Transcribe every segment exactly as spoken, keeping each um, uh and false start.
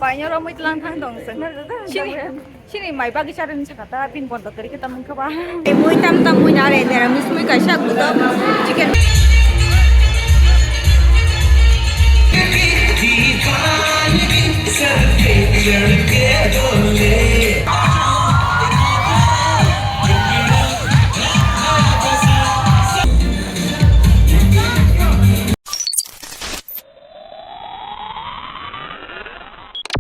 Paino romwi tlang thang dong se. Chini, chini mai bagwi charwni sakha ta, bini bondo kwrwi khe tamung khe ba. Mui tam tam mui na re, nera mis mui kaisa gudo chicken.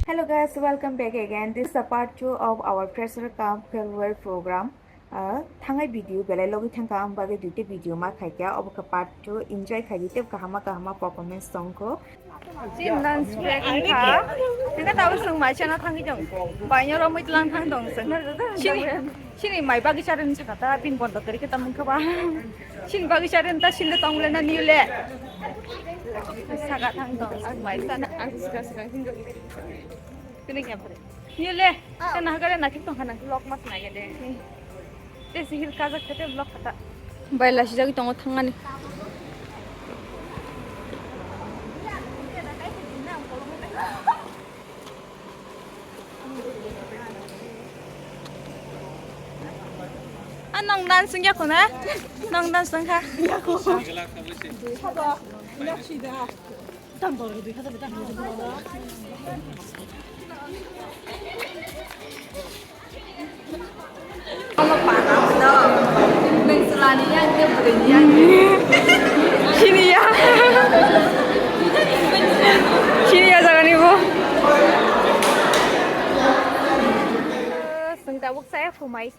Hello guys, welcome back again. This is a part two of our fresher cum farewell program. Uh, thangai video belai logi thangka ang bagwi duita video ma khaikha, obo khe part two. Enjoy khaidi tei kahama kahama performance tongkho. Chin dance break wngkha. Hingke tabuk chwng mai chana thangwi tong. Paino romwi tlang thang tong chwng. Chini, chini mai bagwi charwni sakha ta, bini bondo kwrwi khe tamung khe ba. Chini bagwi charwni ta, chini tong le na niu le. Saka thang tong chwng mai chana. Ang sika sika hingo. Kini kya phare? Niu le. Chana hagare na thik tong khana. Lok mas na gede. Te sihir kajak khete vlog khata. Bai lasi jagwi tongo thangani. A nong dan sung yakho na? Nong dan sung kha. Yakho. Sabo. Yaksi da. Omo pana no. Nung selani yang ke bwrwi yang. Sini ya. Sini ya jagani bo. Sung tabuk saya phumai.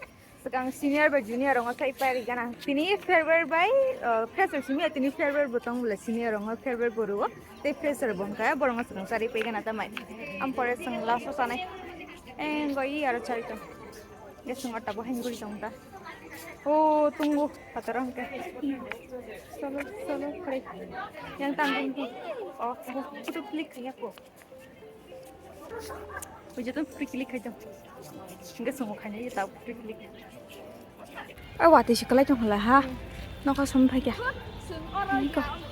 Swkang senior bai junior rokno sai pari gana. Tini farewell bai, uh, fresher simi tini farewell bo tong bole senior rokno farewell bo rwo. Tei fresher bo wngkha borokno swkang chari pai gana tamai. Am pore swng last o chanai. Engoi aro chari tong. Ge swng ota bo henguri tong ta. O tungo pataro hwnkhe. Solo, solo, pare. Yang tang tong. O, photo click khayak ko. Ui, joto free click khai tong. Hingke songo khaina ye ta free click. Ai, watwi se kwlai tong khala ha. Nokha som phai kya.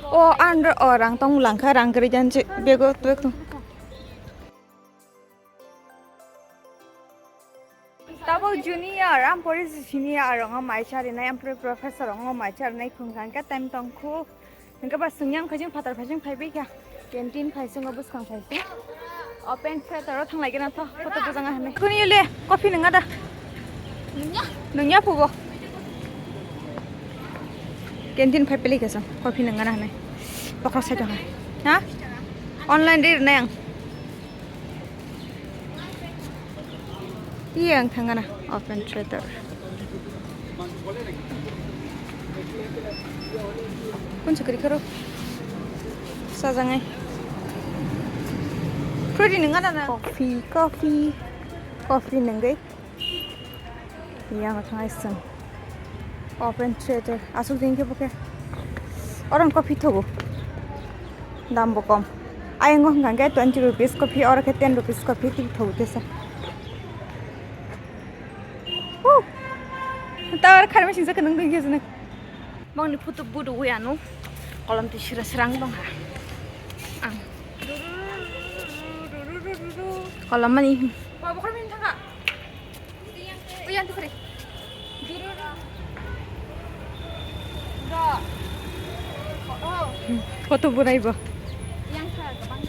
O, andro, o, rang tong langkha, rang kwrwi jan se bego twk tong. Tabuk junior, am pore senior rok mai charinai, am pore professor rok mai charinai khung kha, hingke time tong khu. Hingke ba swngyang khaising phatar khaising phaibai kha. Canteen khaising o bwskang khaising. Open theater o thanglai gana tho, photo bwjang a hinwi. Kuni le, coffee nwnga da? Nungya. Nungya phubo. Canteen phai pili khaising, coffee nwnga na hinwi. Bokhorok sai tongkha. Ha? Online ri rwnai ang. Iya ang thangana open theater. Kun chakri karo sajangai. Pretty nungana na. Coffee, coffee, coffee nunggai. Iya ang thangai sung. Open theater. Asuk din khe bokhe. Orang coffee thogo. Dam bo kom. Ayang wngkha khe twenty rupees coffee, oro khe ten rupees coffee twi thogo tesa. Woo! Tower kharmai singsa khe nang dui khe sini. Bangni photo budu wi anu. Kolom twi sira srang dong ha. Ang. Kolom mani. Ba bokhor min thanga. Uyan tu kare. Juru. Ga. Oh. Photo bunai bo. Yang sa gabang.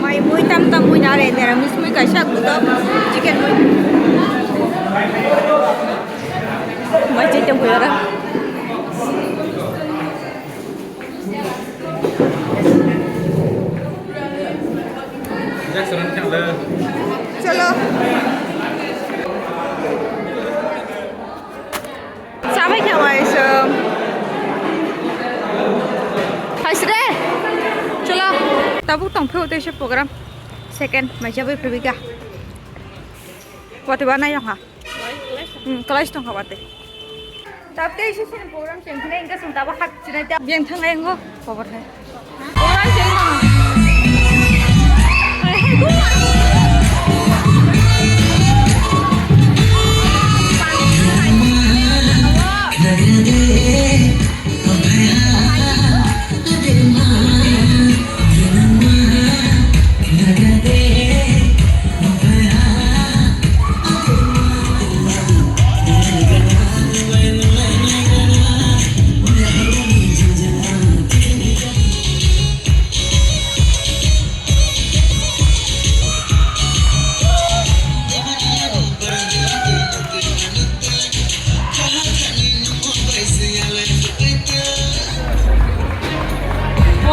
Mai mui tam tam mui nare nera mis mui kaisa gudo chicken mui. Mai chicken mui ara. Chalo. Sabai khe waisung. Haisre. Chalo. Tabuk tongphio teisa program. Second, mai chabai phibika. Wati ba nai yong ha. Hmm, class tong kha bate. Tabte isi sini program cheng khne engka sung tabo hak chinai ta. Biang thang ai ngo, khobor hai. Program cheng no.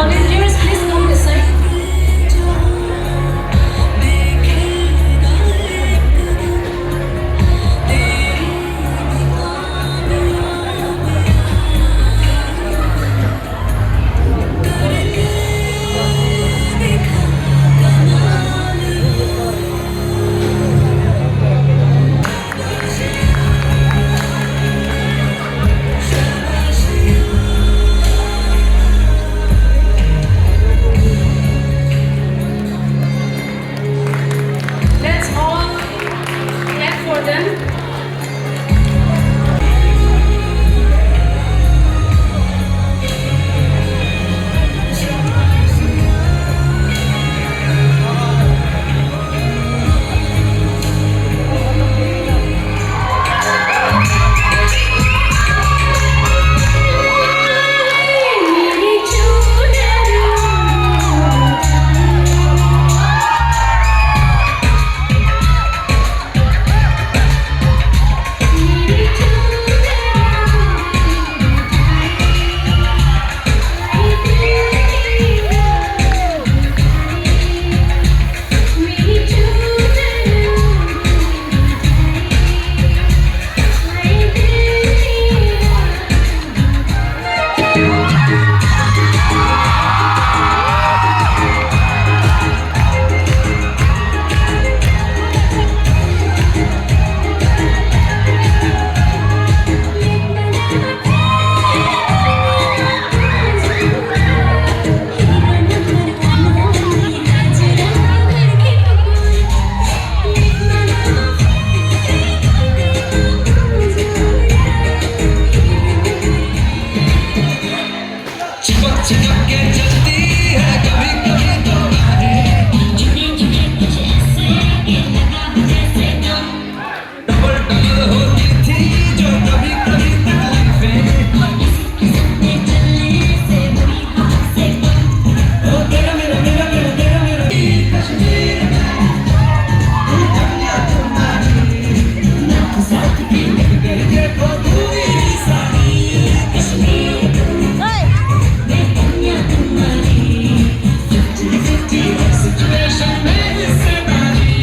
Volunteers, please come this side. Let's all clap for them. चिपक चिपक के चलती है कभी कभी तो राहें। Double double होती थी जो कभी कभी तकलीफें। ओ तेरा मेरा, मेरा मेरा, तेरा मेरा। कश्मीर में तू कन्याकुमारी, ना साथ की मिल गई देखो दूरी सारी। कश्मीर में कन्याकुमारी, fifty fifty situation में हिस्सेदारी।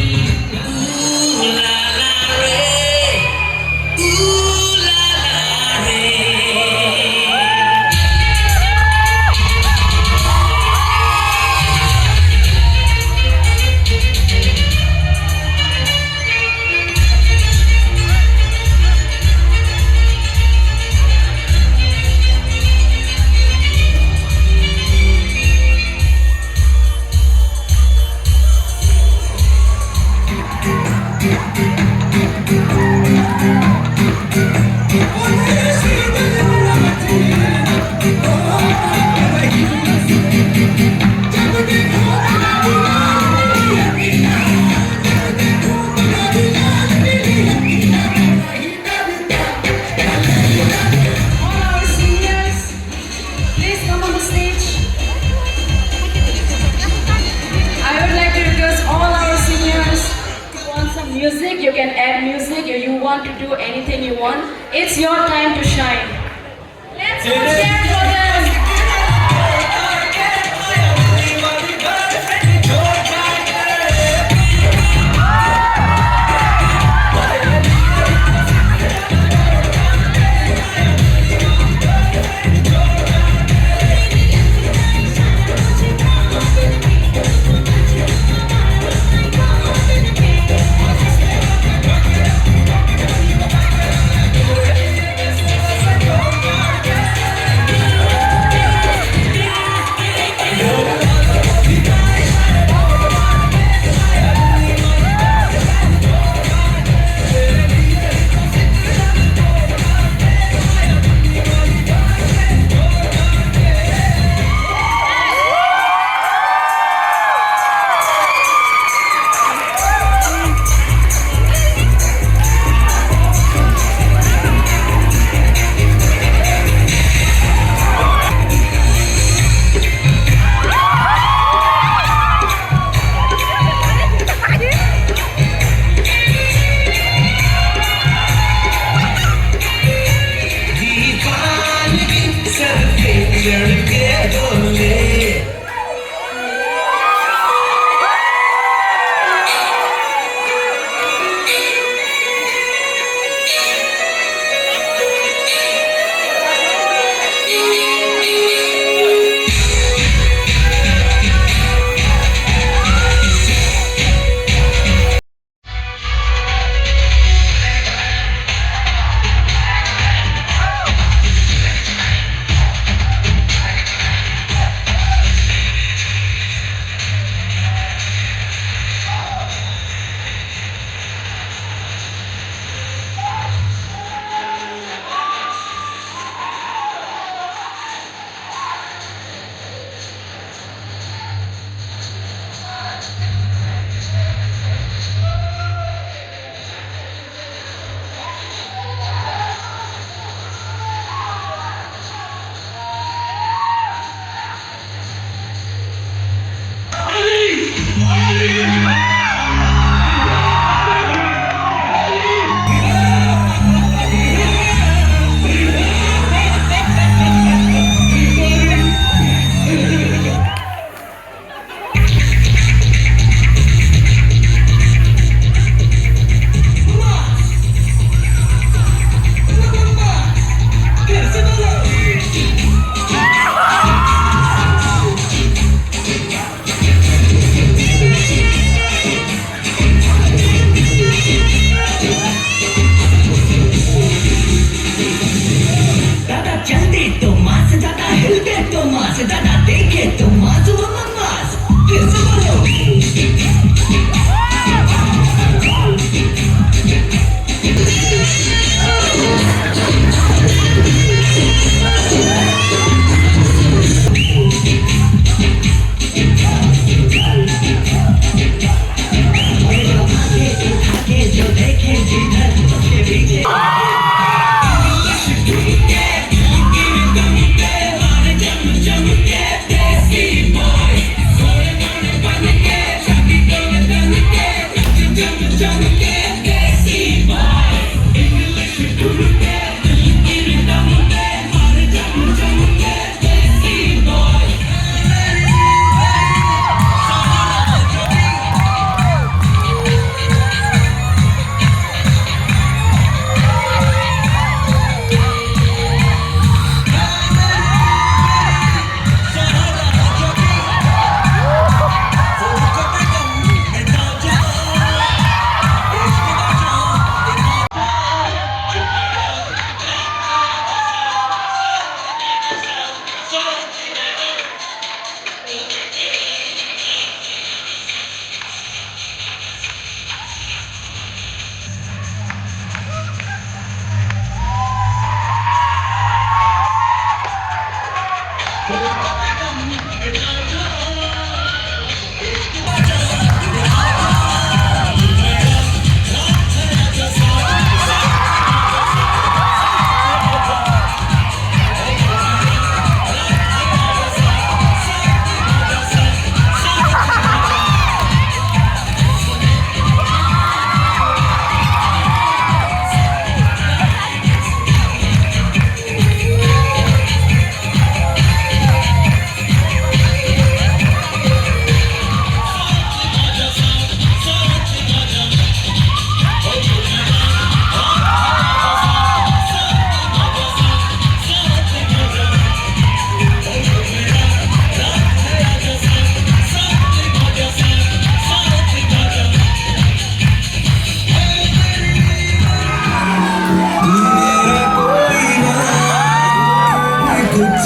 All our seniors, please come on the stage. I would like to request all our seniors, you want some music, you can add music, you, you want to do anything you want. It's your time to shine. Let's all clap for them.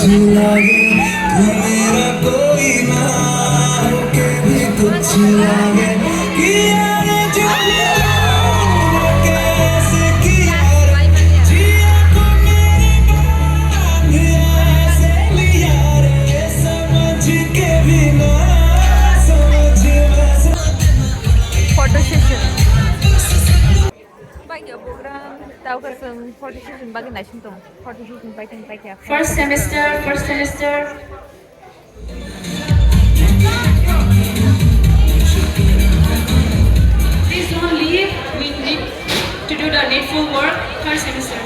लगे, तू मेरा कोई ना होके भी कुछ लगे, कि यार जो मिला, कैसे किया रे, जिया को मेरे बांध ऐसे लिया रे, समझ के भी ना समझ वैसे। Photo session. Bagya program, tau kasang photo session bagwi naising tong. Photo session paiteng paikya. First semester, first semester. Please don't leave. We need to do the needful work. Third semester.